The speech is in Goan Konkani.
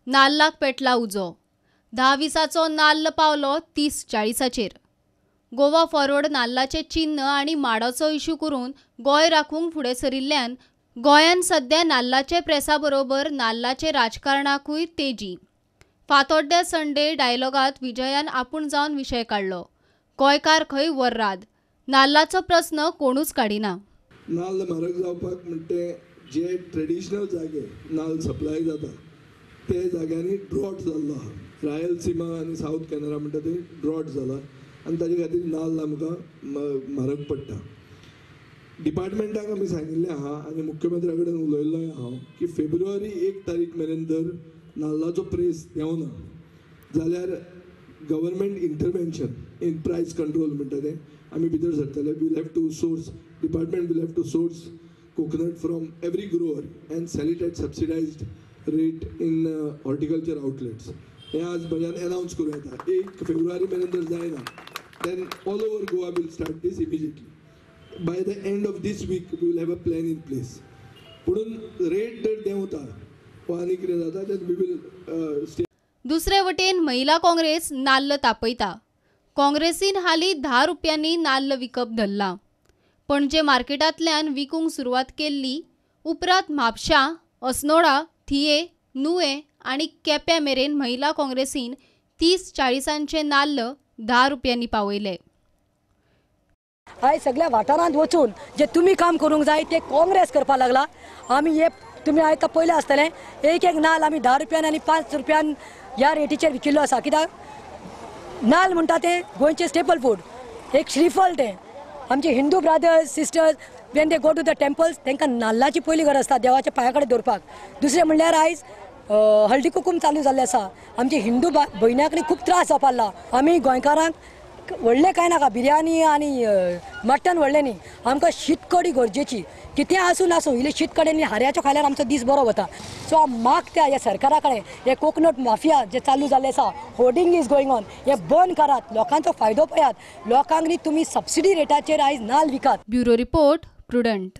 नाल्लाक पेटला उजो. 10-20 नाल्ल पावलो 30-40चेर. गोवा फॉरवर्ड नाल्लाचें चिन्न आनी माडाचो इशू करून गोंय राखूंक फुडें सरिल्ल्यान गोंयान सध्या नाल्लाचे प्रेसा बरोबर नाल्लाचे राजकारणाकूय तेजी. फातोड्ड्या संडे डायलॉगांत विजयान आपूण जावन विशय काडलो. गोंयकार खंय वर्राद, नाल्लाचो प्रस्न कोणूच काडिना. नाल्ल म्हारग जावपाक म्हणटे जे ट्रेडिशनल जागे नाल्ल सप्लाय जाता ते जाग्यांनी ड्रॉट जाल्लो आहा. रायलसीमा आनी सावथ कॅनरा म्हणटा ते ड्रॉट जाला आनी ताजे खातीर नाल्ल आमकां म्हारग पडटा. डिपार्टमेंटाक आमी सांगिल्लें आहा आनी मुख्यमंत्र्या कडेन उलयल्लोय हांव की फेब्रुवारी 1 तारीख मेरेन जर नाल्लाचो प्रेस देंवना जाल्यार government intervention in price control म्हणटा तें आमी भितर सरतले. We'll have to source, department will have to source coconut from every grower and sell it at subsidised rate in horticulture outlets. हें आज म्हज्यान एनावन्स करूं येता. 1 फेब्रुवारी मेरेन जर जायना then all over Goa will start this immediately. By the end of this week we will have a plan in place. पुणून रेट जर देंवता वा आनी कितें जाता then we will stay. दुसरे वटेन महिला काँग्रेस नाल्ल तापयता. काँग्रेसीन हालीं 10 रुपयांनी नाल्ल विकप धरलां. पणजे मार्केटांतल्यान विकूंक सुरवात केल्ली उपरांत म्हापशां, अस्नोडा, थिये, नुवें आनी केप्यां मेरेन महिला काँग्रेसीन 30-40 नाल्ल 10 रुपयांनी पावयले. आयज सगळ्या वाठारांत वचून जे तुमी काम करूंक जाय ते काँग्रेस करपाक लागला. आमी हे तुमी आयज पयलें आसतलें एक एक नाल्ल आमी 10 रुपयान आनी 5 रुपयान ह्या रेटीचेर विकिल्लो आसा. कित्याक नाल्ल म्हणटा तें गोंयचें स्टेपल फूड, एक श्रीफळ तें. आमचे Hindu brothers sisters when they go to the temples तांकां नाल्लाची पयली गरज आसता देवाच्या पांया कडेन दवरपाक. दुसरें म्हणल्यार आयज हळदी कुकूम चालू जाल्लें आसा. आमचे हिंदू भयण्याक खूब त्रास जावपाक लागला. आमी गोंयकारांक व्हडलें कांय नाका, बिरयानी आनी मटन व्हडलें न्ही, आमकां शीतकडी गरजेची. कितें आसूं नासूं इल्ली शीतकडी आनी हाऱ्याच्यो खाल्यार आमचो दीस बरो वता. सो हांव मागता ह्या सरकारा कडेन हे कोकोनट माफिया जे चालू जाल्ले आसा, होर्डिंग is going on, हे बंद करात, लोकांचो फायदो पळयात, लोकांक न्ही तुमी सबसिडी रेटाचेर आयज नाल्ल विकात. Bureau report, Prudent.